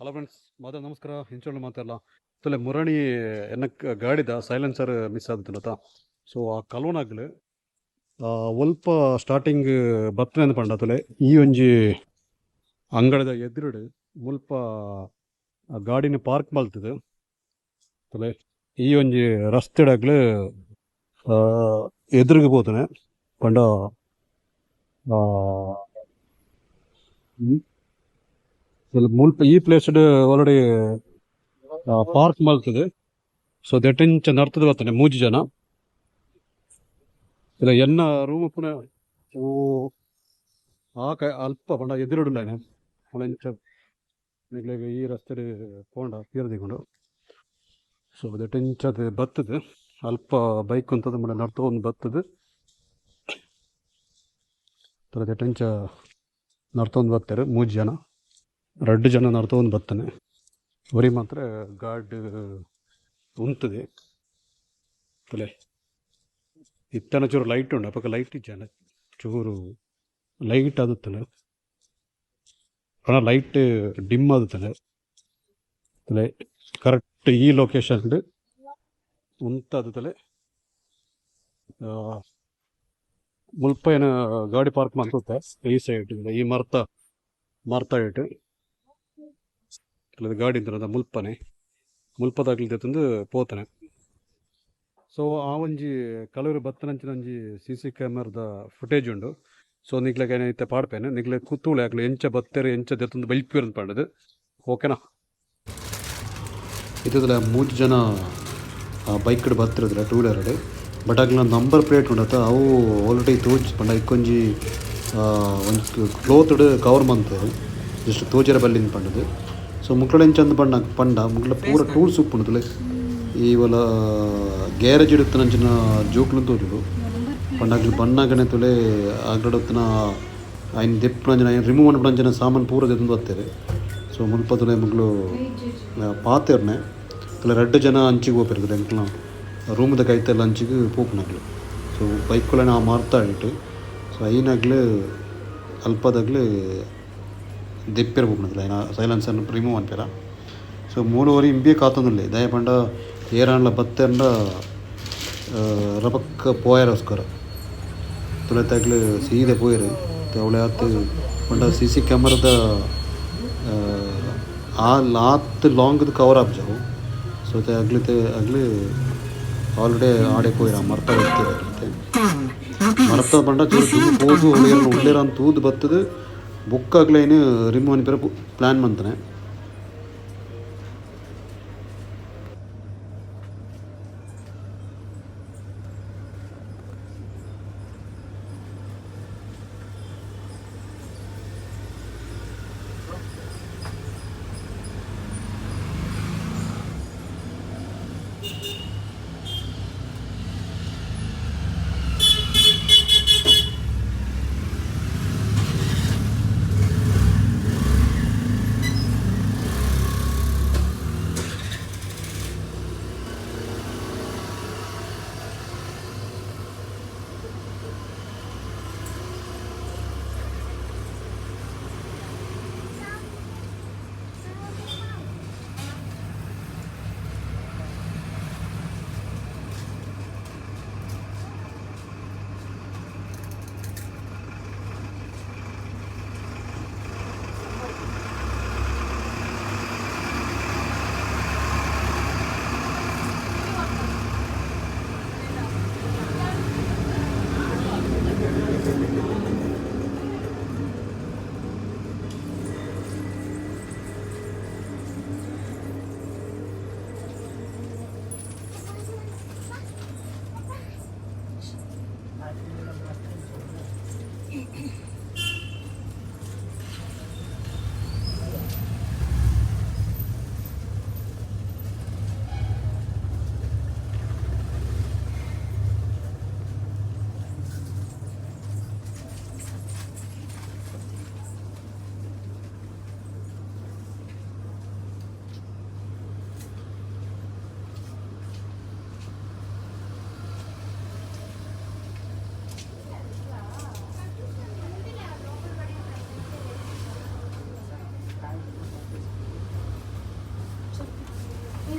Hello friends, ಮಾತಾ ನಮಸ್ಕಾರ. ಇಂಚೋಳು ಮಾತಾಡಲ್ಲ ತುಲೆ ಮುರಣಿ ಎನ್ನ ಗಾಡಿದ ಸೈಲೆನ್ಸರ್ ಮಿಸ್ ಆದತ್ತ. ಸೊ ಆ ಕಲೋನಾಗ್ಲು ಒಲ್ಪ ಸ್ಟಾರ್ಟಿಂಗ್ ಬತ್ತನೆ ಪಂಡ ತುಲೆ ಈ ಒಂಜಿ ಅಂಗಡಿದ ಎದುರುಡು ಮುಲ್ಪ ಗಾಡಿನ ಪಾರ್ಕ್ ಮಲ್ತದು ತುಲೆ ಈ ಒಂಜಿ ರಸ್ತೆಡಾಗ್ಲು ಎದುರಿಗೆ ಪೋತನೆ ಪಂಡ ಮುಲ್ಪ ಈ ಪ್ಲೇಸ್ ಆಲ್ರೆಡಿ ಪಾರ್ಕ್ ಮಲ್ತದೆ. ಸೊ ದೆಟ್ಟಿಂಚ ನರ್ತದ ಬರ್ತನೆ ಮೂಜಿ ಜನ. ಇಲ್ಲ ಎನ್ನ ರೂಮ್ ಪುನ ಓ ಆ ಕೈ ಅಲ್ಪ ಪಂಡ ಎದುರುಡುಲ್ಲೇನೆ ಮುಳೆಂಚ ನಿಕ್ಲೆಗ್ ಈ ರಸ್ತೆಡ್ ಪೋಂಡ ತೀರದಿಕೊಂಡು. ಸೊ ದೆಟ್ಟಿಂಚದ ಬತ್ತದು ಅಲ್ಪ ಬೈಕ್ ಉಂತದ ಮುಳೆ ನರ್ತೊಂದು ಬತ್ತದು ದೆಟ್ಟಿಂಚ ನರ್ತೊಂದು ಬತ್ತೆರ್ ಮೂಜಿ ಜನ, ರಡ್ಡ್ ಜನ ನರ್ತೊಂದು ಬತ್ತನೆ. ಒರಿ ಮಾತ್ರ ಗಾರ್ಡ್ ಉಂತುದೆ ತೂಲೆ. ಇತ್ತನ ಚೂರು ಲೈಟ್ ಉಂಡು, ಅಪಗ ಲೈಟ್ ಇಜ್ಜಾಂಡ ಚೂರು ಲೈಟ್ ಆದಿತ್ತುಂಡು ಪಂಡ ಲೈಟ್ ಡಿಮ್ ಆದಿತ್ತುಂಡು ತೂಲೆ. ಕರೆಕ್ಟ್ ಈ ಲೊಕೇಶನ್ ಉಂತಾದ್ ತೂಲೆ. ಮುಲ್ಪ ಏನ ಗಾಡಿ ಪಾರ್ಕ್ ಮಂತುತ್ತೆ ಈ ಸೈಡ್ ಈ ಮರ್ತ ಮರ್ತ ಇಟ್ಟು ಗಾಡಿ ಇಂತದ ಮುಲ್ಪನೆ ಮುಲ್ಪದಾಗ್ಲಿ ದೆತ್ತೊಂದು ಪೋತನೆ. ಸೊ ಆ ಒಂಜಿ ಕಲರ್ ಬತ್ತನಂಚಿನ ಒಂಜಿ ಸಿ ಸಿ ಕ್ಯಾಮರದ ಫುಟೇಜ್ ಉಂಡು. ಸೊ ನಿಕ್ಲೆಗ್ ಏನ ಇತ್ತೆ ಪಾಡ್ಪೇನೆ, ನಿಕ್ಲೆಗ್ ಕುತ್ತೂಳೆ ಅಕ್ಲೆ ಎಂಚ ಬತ್ತೆರ್ ಎಂಚ ದೆತ್ತೊಂದು ಬೈಲ್ಪೆರ್ ಪಂಡುದು. ಓಕೆನಾ? ಇತ್ತದಲ ಮೂಜಿ ಜನ ಬೈಕ್ ಬತ್ತಿರೋದಿಲ್ಲ ಟೂ ವೀಲರ್, ಬಟ್ ಅಗ್ಲ ನಂಬರ್ ಪ್ಲೇಟ್ ಉಂಡತ ಅವು ಆಲ್ರೆಡಿ ತೋಜ್ ಪಂಡ ಇಕ್ಕೊಂಜಿ ಒಂಜಿ ಕ್ಲೋತ್ಡ್ ಕವರ್ ಮಂತೆರ್ ಜಸ್ಟ್ ತೋಜರೆ ಬಲ್ಲಿಂದ್ ಪಂಡುದು. ಸೊ ಮುಕ್ಲಡ ಎಂಚಂದ್ ಪಂಡ ಪಂಡ ಮುಕ್ಲ ಪೂರ ಟೂಲ್ಸ್ ಉಪ್ಪುಂಡು ತುಲೆ. ಈ ಒಲ ಗ್ಯಾರೇಜ್ ಇಡುತ್ತನಂಚಿನ ಜೋಕ್ಲು ತೋಜುಂಡು ಪಂಡ ಅಗ್ಲು ಬನ್ನಗನೆ ತುಲೆ ಅಗ್ಲಡುತ್ತನ ಐನ್ ದೆಪ್ಪುನಂಚಿನ ಐನ್ ರಿಮೂವ್ ಮನ್ಪುನಂಚಿನ ಸಾಮಾನ್ ಪೂರ ದೆತ್ತೊಂದು ಬತ್ತೆರ್. ಸೊ ಮುಲ್ಪ ತುಲೆ ಮುಕ್ಲು ಪಾತೆರ್ನೆ ತುಲೆ ರಡ್ಡ್ ಜನ ಅಂಚಿಗ್ ಪೋಪೆರ್ ತುಲೆ ಎಂಕ್ಲ್ನ ರೂಮುದ ಕೈತಲ್ ಅಂಚಿಗ್ ಪೋಪುನಕ್ಲು. ಸೊ ಬೈಕುಲೆನ ಮಾರ್ತಾ ಇಟ್ಟು ಸೊ ಐನಗ್ಲು ಅಲ್ಪದಗ್ಲು ದೆಪ್ಪೆರ್ ಪೋಪುನಕ್ಲು ಐನ ಸೈಲೆನ್ಸರ್ ರಿಮೂವ್ ಮನ್ಪೆರ. ಸೊ ಮೂಲು ಒರಿ ಇಂಬಿಯೆ ಕಾತೊಂದುಲ್ಲೆ ದಾಯೆ ಪಂಡ ಏರಾಂಡ್ಲ ಬತ್ತೆರ್ಂಡ ರಪಕ್ಕ ಪೋಯೆರೋಸ್ಕರ ತುಲೆತಾಗ್ಲು ಸೀದೆ ಪೋಯೆರ್. ಅವಳೆ ಆತ್ ಪಂಡ ಸಿ ಸಿ ಕ್ಯಾಮರದ ಆ ಆತ್ ಲಾಂಗ್ ಕವರ್ ಆಪುಜವು. ಸೊ ಅಗ್ಲಿತೆ ಅಗ್ಲು ಆಲ್ರೆಡಿ ಆಡೆ ಪೋಯೆರ್ ಮರ್ತ ಬತ್ತೆರ್ ಅಗ್ಲಿತೆ ಮರ್ತ ಪಂಡ ಚೂರು ದುಂಬು ಪೋದು ಉಳ್ಳೇರ್ ಉಳ್ಳೇರ್ ಅಂದ್ ತೂದು ಬತ್ತುದು ಬೊಕ್ಕ ಅಗ್ಲು ಐನ್ ರಿಮೂವ್ ಮನ್ಪೆರೆ ಪ್ಲಾನ್ ಮಂತನೆ.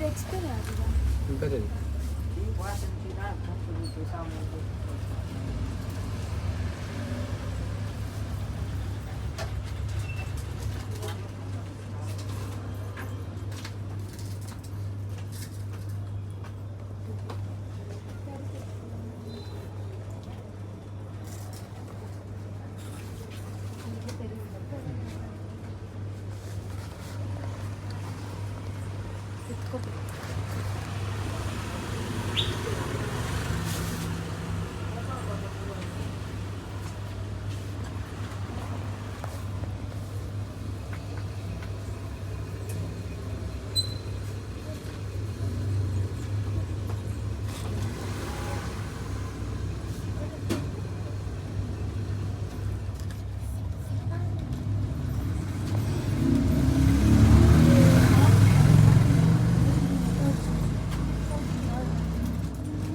ಎಕ್ಸ್ಪೈರ್ ಆಗಿದೆ. ಬರ್ತದೆ.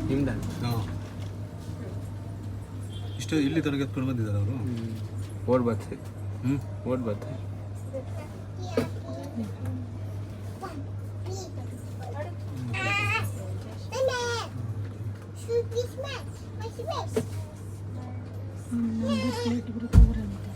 ನಿಮ್ದ? ಇಷ್ಟು ಇಲ್ಲಿ ತನಕ ಎತ್ಕೊಂಡು ಬಂದಿದ್ದಾರೆ ಅವರು. ಓಡ್ ಬರ್ತದೆ. ಹ್ಞೂ. ಓಡ್ ಬರ್ತದೆ. ನಂಬರ್ ಪ್ಲೇಟ್ ಕೂಡ ಕವರ್ ಅಂತ.